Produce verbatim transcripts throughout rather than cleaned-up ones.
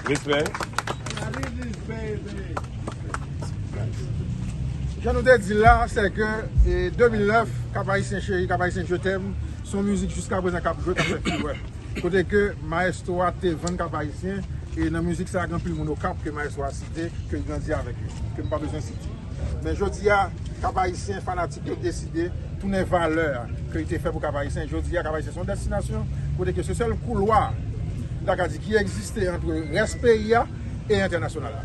Respè. Jan nou te di l la, se ke, e, de mil nèf, Cap Haïtien Chéri, Cap Haïtien Je t'aime, se yon mizik jiskaprezan k ap jwe, k ap fè furè. Kote ke mayestwo a te vann Cap Haïtien, e nan mizik sa a, gen anpil moun Okap ke mayestwo a site, ke l grandi avèk yo, ke m pa bezwen site. Men jodi a, Cap Haïtien, fanatik yo deside tounen valè ke li te fè pou Cap Haïtien. Jodi a, Cap Haïtien se yon destinasyon kote ke se sèl koulwa, m ta ka di, ki egziste ant rès peyi a e entènasyonal la.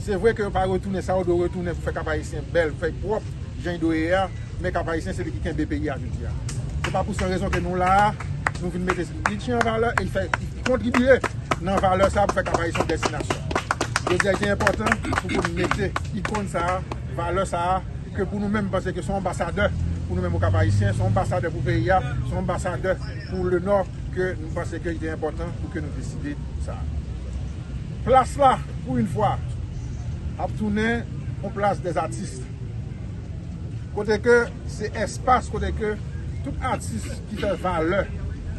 Se vre ke yo pa retounen sa yo dwe retounen pou fè Cap Haïtien bèl, fè l pwòp, jan l dwe ye a, men Cap Haïtien se li ki kenbe peyi a jodi a. Se pa pou san rezon ke nou la a, nou vin mete Richie an valè e l fè, li kontribye nan valè sa a pou fè Cap Haïtien yon destinasyon. Jodi a, li te enpòtan pou, pou nou mete ikòn sa a, valè sa a, ke pou nou menm, m panse ke se yon anbasadè pou nou menm Okap Ayisyen, se yon anbasadè pou peyi a, se yon anbasadè pou le Nò, ke nou panse ke li te enpòtan pou ke nou deside sa. Plas la, pou yon fwa, ap tounen yon plas dèzatis. Kote ke se espas, kote ke tout atis ki fè valè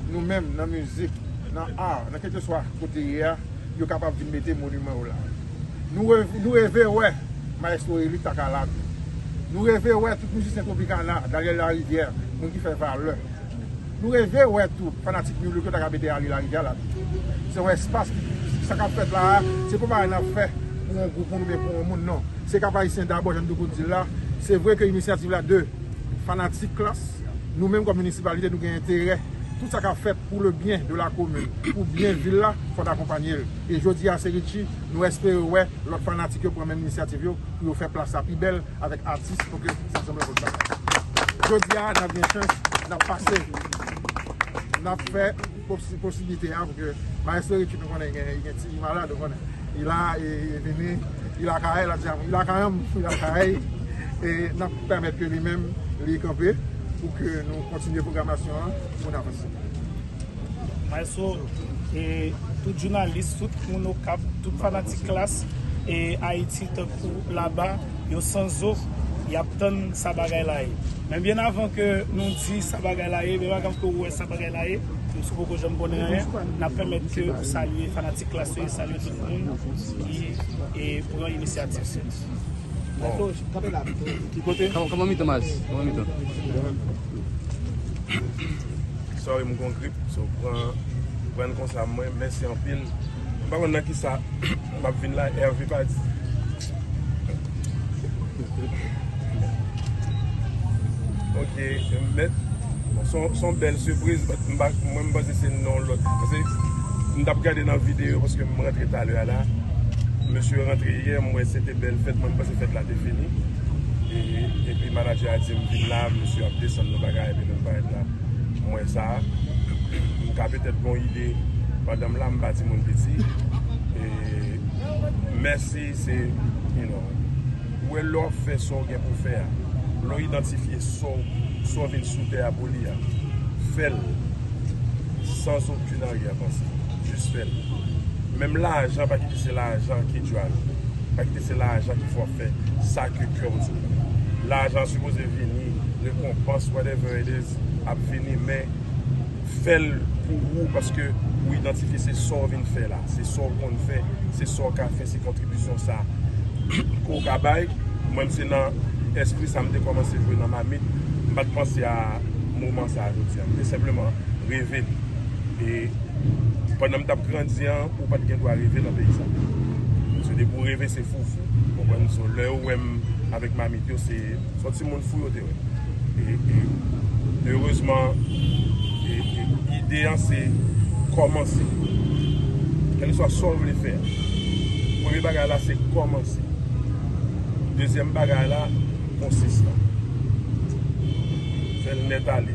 nou menm nan mizik, nan ar, nan kèlkeswa kote ye a, yo kapab vin mete moniman yo la. Nou re-, nou reve wè Maestro Elit ta ka la tou. Nou reve wè tout mizisyen Tropicana, Daniel Larivière, moun ki fè valè. Nou reve wè tou fanatik New Look yo ta ka mete Ale Larivière la tou. Se yon espas ki, sa k ap fèt la a, se pa bagay n ap fè pou yon gwoup moun oubyen pou yon moun, non. Se Cap Ayisyen dabò, jan m toujou di l la. Se vre ke inisyativ la de fanatik Klass, nou menm kòm minisipalite, nou gen enterè. Tout sa k ap fèt pou le bien de la commune, pou byen vil la, fò n akonpanye l. E jodi a, se Richie, nou espere wè lòt fanatik yo pran menm inisyativ yo pou yo fè plas la pi bèl avèk atis pou ke sa sanble yon lòt bagay. Jodi a, n ap gen chans, n ap pase, n ap fè posi-, posiblite a pou ke Maestro Richie, nou konnen gen, gen ti malad, nou konnen. Li la, e, e vini, li lakay, la di, li lakay, li lakay, e n ap pèmèt ke li menm, li kanpe pou ke nou kontinye pwogramasyon an pou n avanse. Maestro, e tout jounalis, tout moun Okap, tout fanatik Klass, e Ayiti tankou laba, yo san zo, y ap tann sa bagay la ye. Men byen avan ke nou di sa bagay la ye, byen avan ke ou wè sa bagay la ye, nou sou poko janm konnen anyen, n ap pèmèt ke ou salye fanatik Klass yo, e salye tout moun ki, e, pran inisyativ sa. Bon. Ki kote? Kòman, kòman mitan, Mas? Kòman mitan? Sorry, m gon grip, so pran, pran konsa mwen, mèsi anpil. M pa konn nan kisa m ap vin la, Hervé pa di. Ok, mèt. Bon, se yon, se yon bèl sipriz, but m pa, mwen m panse se nan yon lòt. Paske m t ap gade nan videyo, paske m rantre talè a la. Mesye rantre yè, m wè se te bèl fèt, mwen m panse fèt la te fini. E, epi manadjè a di m vin la, mesye ap desann nou bagay, epi nou parèt la. M wè sa. M ka petèt gon ide pandan m la, m pa timoun piti. E, mèsi, se, you know, ou wè lè w ap fè sa w gen pou fè a, lè w idantifye sa w, sa w vin sou tè a pou li a, fè l sans aucune arrière-pensée. Jis fè l. Menm lajan, pa kite se lajan ki drive ou. Pa kite se lajan ki fè w ap fè sa ke kè w di w. Lajan sipoze vini, rekonpans, whatever it is, ap vini, men fè l pou ou, paske ou idantifye se sa w vin fè la, se sa w konn fè, se sa w ka fè, se kontribisyon sa ke w ka bay. Mwen, se nan espri sa m te kòmanse jwe nan mamit. M pa t panse a moman sa a jodi a. M te senpleman reve l. E pandan m t ap grandi an, ou pa t gen dwa reve nan peyi sa. Paske depi w reve, se fou fou. Ou konprann? So, lè yo wè m avèk mamit yo, se, se yon timoun fou yo te wè. E, e, erezman, e, e, ide an se kòmanse. Kèlkeswa sa w vle fè a. Premye bagay la, se kòmanse. Dezyèm bagay la, konsistan. Fè l nèt ale.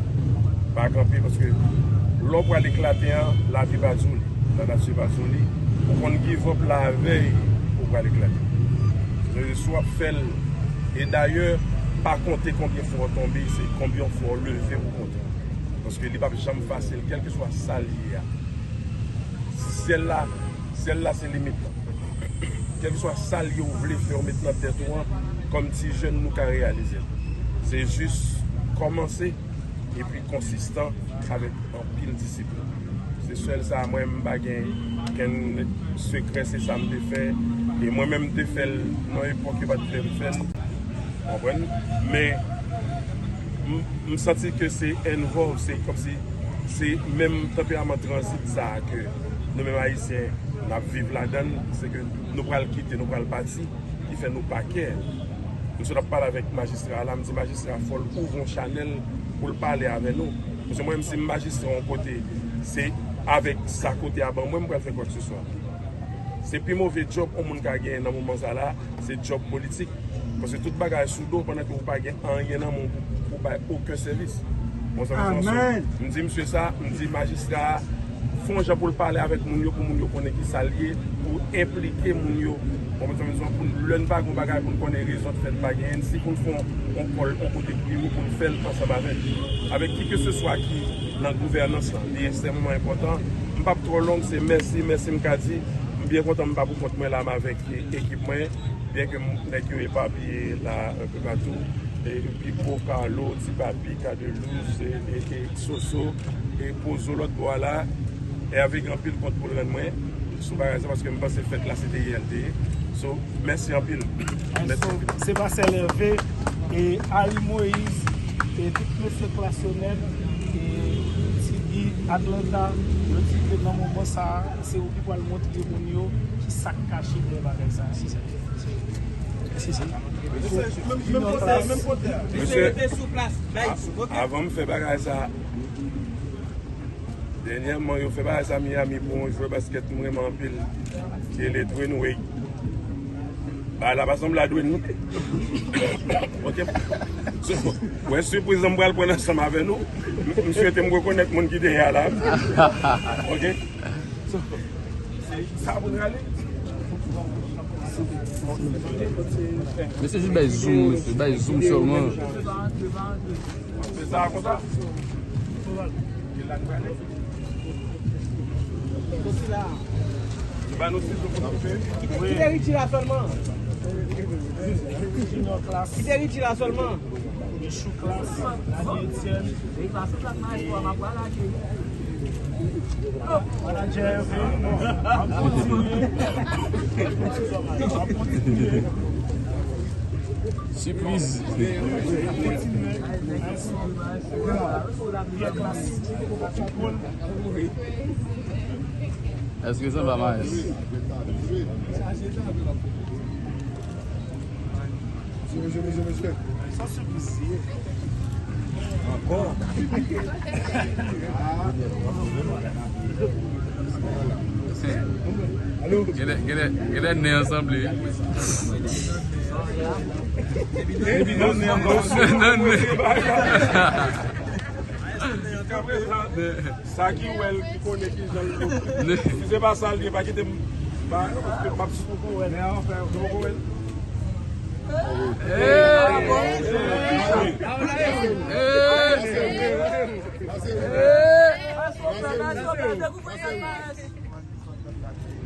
Pa kanpe, paske lè w pral eklate an, lavi pa di w li. Lanati pa di w li. Ou konn give up la avèy ou pral eklate. Se si w ap fè l. E dayè, pa konte konbyen fwa w tonbe, se konbyen fwa w leve pou konte. Paske li p ap janm fasil, kèlkeswa sa l ye a. Syèl la, syèl la se limit la. Kèlkeswa sa l ye ou vle fè, ou met nan tèt ou an, kòm ti jèn, nou ka reyalize l. Se jis kòmanse epi konsistan avèk anpil disiplin. Se sèl sa, mwen, m pa gen Sekrè, se sa m te fè. E mwen menm, m te fè l nan epòk yo pa t vle m fè l. Konprann? Men, m, m santi ke se involve, se kòmsi se menm tanperaman tranzit sa a ke nou menm Ayisyen, n ap viv ladan l, se ke nou pral kite, nou pral pati, ki fè nou pa kè. M sot ap pale avèk majistra a la, m di majistra fò l ouvri yon chanèl pou l pale avè nou. Paske mwen menm, si m majistra yon kote, se avèk sa kote a ban mwen, m pral fè kwakeseswa. Se pi move djòb yon moun ka genyen nan moman sa la, se djòb politik. Paske tout bagay sou do w pandan ke ou pa gen anyen nan men w pou, pou bay okenn sèvis. Bon, sa vle di, m di misye sa, m di majistra a, fè yon jan pou l pale avèk moun yo, pou moun yo konnen ki sa l ye, pou enplike moun yo. Bon, sa vle di, pou lè n pa gen yon bagay pou n konnen rezon k fè n pa genyen l, si pou n fè yon, yon kòl, yon kote pi wo pou n fè l ansanm avè l. Avèk kikeseswa ki nan gouvènans lan, li ekstrèmeman enpòtan. M p ap twò long, se mèsi, mèsi m ka di. M byen kontan m pa pou kont mwen la, m avèk e, ekip mwen, byen ke m, nèg yo epapiye la, enpe patou. E, Pipo, Carlo, Ti Papi, Cadelouse, e, e, e, Soso, e, Pozo lòt bò a la. Hervé gen anpil kont pou l rann mwen sou bagay sa, paske m panse fèt la se te yè l te ye. So, mèsi anpil. Mèsi anpil. Se Marcel Hervé, e, Harry Moïse, e, tout mesye Klasyonèt, e, Ti Guy, Atlanta, yo di ke nan moman sa a, se ou ki pral montre moun yo ki sa k kache dèyè bagay sa a. Se sa. Mesye, avan m fè bagay sa, dènyèman, yo fè bagay sa Miami pou yon jwè baskèt m renmen anpil, ki rele Dwyane Wade. Bagay la pa sanble a Dwyane, non. Ok. So, wè sipriz lan m pral pran ansanm avè nou. M, m swete m rekonèt moun ki dèyè a la. Ok. So, se sa pou n rale. Mesye, jis bay zoom, mesye, bay zoom sèlman. Se sa konsa. Ba nou sizo pou nou fè. Kite Richie la sèlman. Kite Richie la sèlman. Michou Class, Lani Etienne. Manager Hervé, ap kontinye. Ap kontinye. Sipriz. Ap kontinye. Èske sa va, Maes? Mesye, mesye, mesye, mesye. Sa sipriz li ye. Ankò. Alo. Genlè, genlè, genlè nen an sanble. Epi nan nen an, nan nen. Sa ki wè l, ki konnen ki jan l ye. Si se pa sa l ye, pa kite m. Pa, paske m ap sou poko wè l. Men an fè, poko wè l. Hey! Hey! Hey!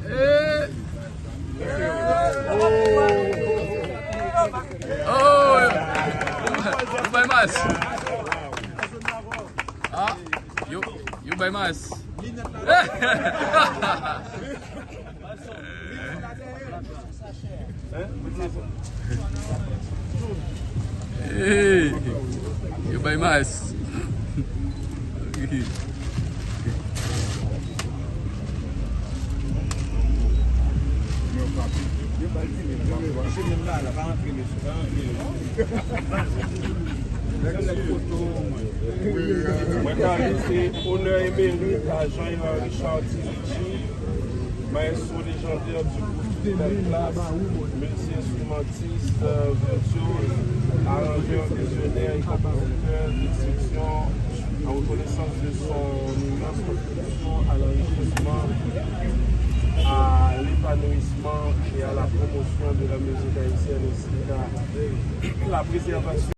Hey! Oh! Yo bay mas. Ah, yo, yo bay mas. Hey, yo bay mas. Mwen ka li se onè emerit a Jean Richard Ti Richie, maestro lejandè di gwoup Ti Tèt Klas, mizik enstrimantis, virtyoz, aranjè, vizyonè e konpozitè d'eksepsyon, an rekonesans de son imans kontribisyon a lanrichisman, a lepanouisman e a la pwomosyon de la mizik ayisyèn ensi k'a la prezèvasyon